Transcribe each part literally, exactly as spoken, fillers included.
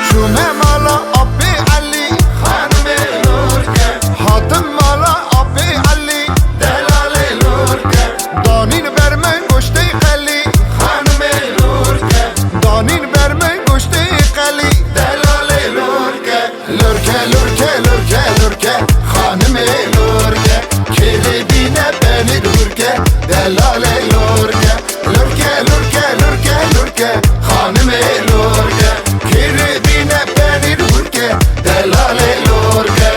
Çûme mala Apê Elî, xanimê Lorke. Hatim mala Apê Elî, delalê Lorke. Danîn ber min goştê qelî, xanimê Lorke. Danîn ber min goştê qelî, delalê Lorke. Lorke, Lorke, Lorke, Lorke, xanimê Lorke. Kêrê bîne penîr hurke, delalê Lorke. Lorke, Lorke, Lorke, Lorke, xanimê Lorke. Kêrê bîne penîr hurke, delalê Lorke.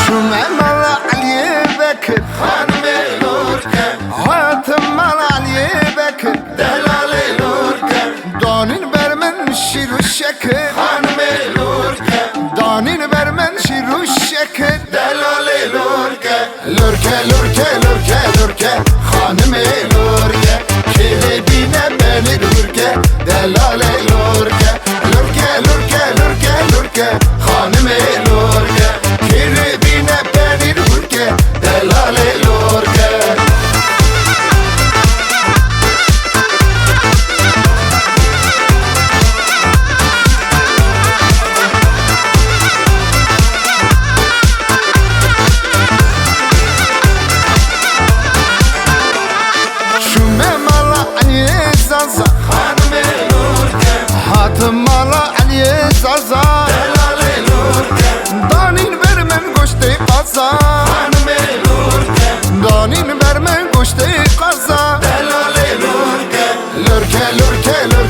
Çûme mala Eliyê Bekir, xanimê Lorke. Hatim mala Eliyê Bekir, delalê Lorke. Danîn ber min şîr û şekir, xanimê Lorke. Danîn ber min şîr û şekir, delalê Lorke. Lorke, Lorke, Lorke, Lorke, xanimê Lorke. Kêrê bîne penîr hurke, delalê Lorke. Lorke, Lorke, Lorke, Lorke, xanimê Lorke. Kêrê bîne penîr hurke, delalê Lorke. Çûme mala Eliyê Zaza, xanimê Lorke. Hatim mala Eliyê Zaza, delalê Lorke. Danîn ber min goştê qaza, xanimê Lorke. Danîn ber min goştê qaza, delalê Lorke. Lorke, Lorke, Lorke.